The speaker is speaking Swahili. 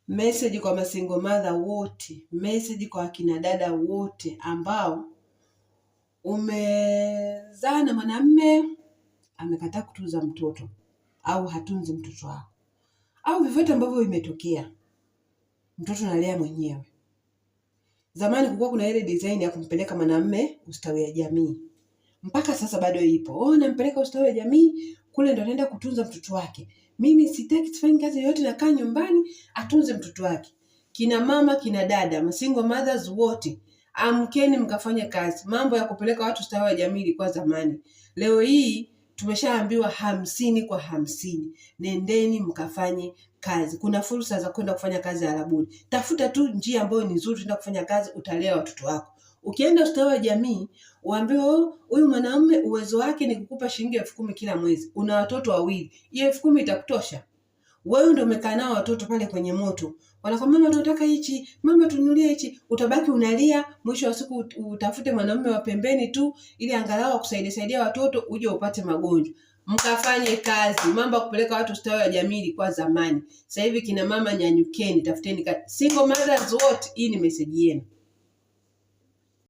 Message kwa masingle mother wote, message kwa akina dada wote ambao umezaa na mwanamme amekataa kutunza mtoto au hatunzi mtoto wako au vyovyote ambavyo imetokea, mtoto nalea mwenyewe. Zamani kulikuwa kuna ile design ya kumpeleka mwanamme ustawi wa jamii, mpaka sasa bado ipo. Oh, nampeleka ustawi wa jamii kule ndo anaenda kutunza mtoto wake. Mimi sitaki, sifanyi kazi yoyote, nakaa nyumbani atunze mtoto wake. Kina mama, kina dada, masingle mothers wote, amkeni mkafanye kazi. Mambo ya kupeleka watu ustawi wa jamii ilikuwa zamani. Leo hii tumeshaambiwa 50 kwa 50. Nendeni mkafanye kazi. Kuna fursa za kwenda kufanya kazi Arabuni. Tafuta tu njia ambayo ni nzuri, enda kufanya kazi, utalea watoto wako. Ukienda ustawi wa jamii uambiwe, oh, huyu mwanaume uwezo wake ni kukupa shilingi 10,000 kila mwezi, una watoto wawili, hiyo 10,000 itakutosha? Wewe ndio umekaa nao watoto pale kwenye moto, wanakwambia mama, tunataka hichi, mama tununulie hichi, utabaki unalia. Mwisho wa siku utafute mwanaume wa pembeni tu, ili angalau akusaidie saidia watoto, uje upate magonjwa. Mkafanye kazi. Mambo ya kupeleka watu ustawi wa jamii ilikuwa zamani. Sasa hivi kina mama, nyanyukeni, tafuteni kazi. Single mothers wote, hii ni message yenu.